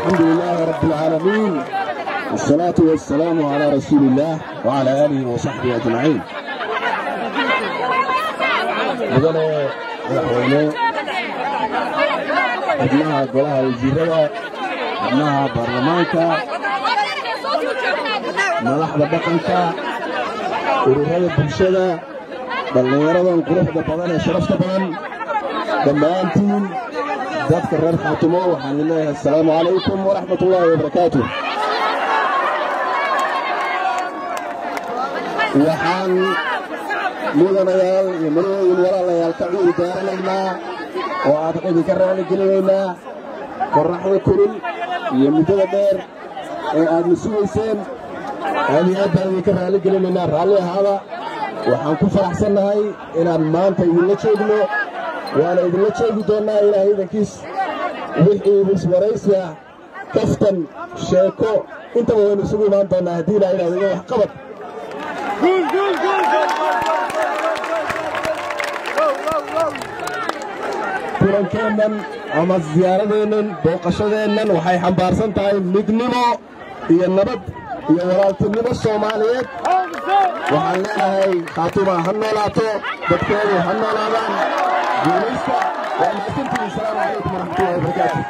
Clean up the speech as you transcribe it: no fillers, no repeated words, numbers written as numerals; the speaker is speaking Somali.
الحمد لله رب العالمين، والصلاة والسلام على رسول الله وعلى آله وصحبه أجمعين. Mudane madaxweyne, xubnaha golaha wasiirada, xubnaha baarlamaanka, madaxda dhaqanka, ururada bulshada, dhallinyaradan quruxda badan ee sharafta badan, dhammaantiin dadka reer Khaatumo, waxaan leeyahay assalaamu calaykum waraxmat ullaahi wabarakaatuh. Waxaan mudanayaal iyo marooyin, walaalayaal, ka cuuri daaranaynaa oo aad idinka raali gelinaynaa qorraxda kulul iyo muddada dheer ee aadna sugayseen. Aad iyo aad baan idinka raali gelinaynaa, raalli ahaada. Waxaan ku faraxsannahay inaan maanta idinla joogno, waana idinla joogi doonnaa Ilaahay idankiis. Wixii iswaraysi ah, kaftan, sheeko, intaba waynu isugu imaan doonnaa haddii Ilahay idhahdo, iyo waxqabad. Kulankeennan ama ziyaaradeennan, booqashadeennan waxay xambaarsan tahay midnimo iyo nabad iyo walaaltinimo Soomaaliyeed. Waxaan leenahay Khaatuma ha noolaato, dadkeedu ha noolaadaan, guulaysta. Waa mahadsantihiin. Asalaamu calaykum waraxmatullahi wabarakaatu.